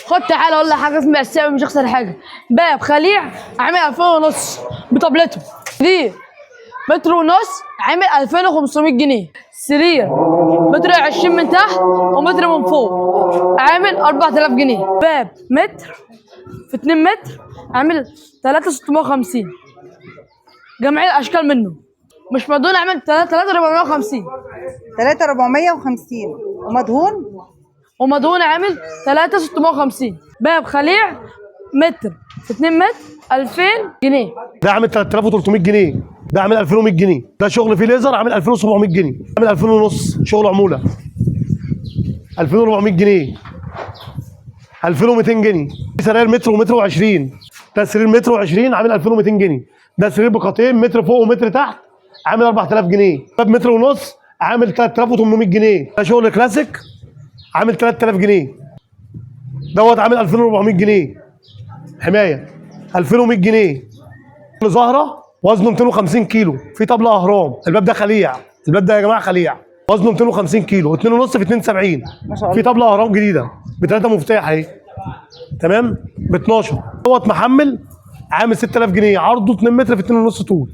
خد تعالى اقول لك حاجه، اسمع السعر مش هخسر حاجه. باب خليع عامل 2000 ونص بطبلته دي، متر ونص عامل 2500 جنيه. سرير متر 20 من تحت ومتر من فوق عامل 4000 جنيه. باب متر في 2 متر عامل 3650، جميع الاشكال منه مش مدهون، عامل 3450. 3450 ومدهون. ومدهون عامل 3650. باب خليع متر في 2 متر 2000 جنيه. ده عامل 3300 جنيه، ده عامل 2100 جنيه. ده شغل فيه ليزر عامل 2700 جنيه، عامل 2000 ونص شغل عموله، 2400 جنيه، 2200 جنيه. في سراير متر ومتر و20، ده سرير متر و20 عامل 2200 جنيه. ده سرير بقاطين متر فوق ومتر تحت عامل 4000 جنيه. باب متر ونص عامل 3800 جنيه. ده شغل كلاسيك عامل 3000 جنيه. دوت عامل 2400 جنيه. حماية 2100 جنيه. زهره وزنه 250 كيلو في طبله اهرام. الباب ده خليع، الباب ده يا جماعة خليع، وزنه 250 كيلو، 2.5 في 72. ما شاء الله. في طبله اهرام جديدة بثلاثة مفتاح اهي، تمام، ب 12. دوت محمل عامل 6000 جنيه، عرضه 2 متر في 2.5 طول.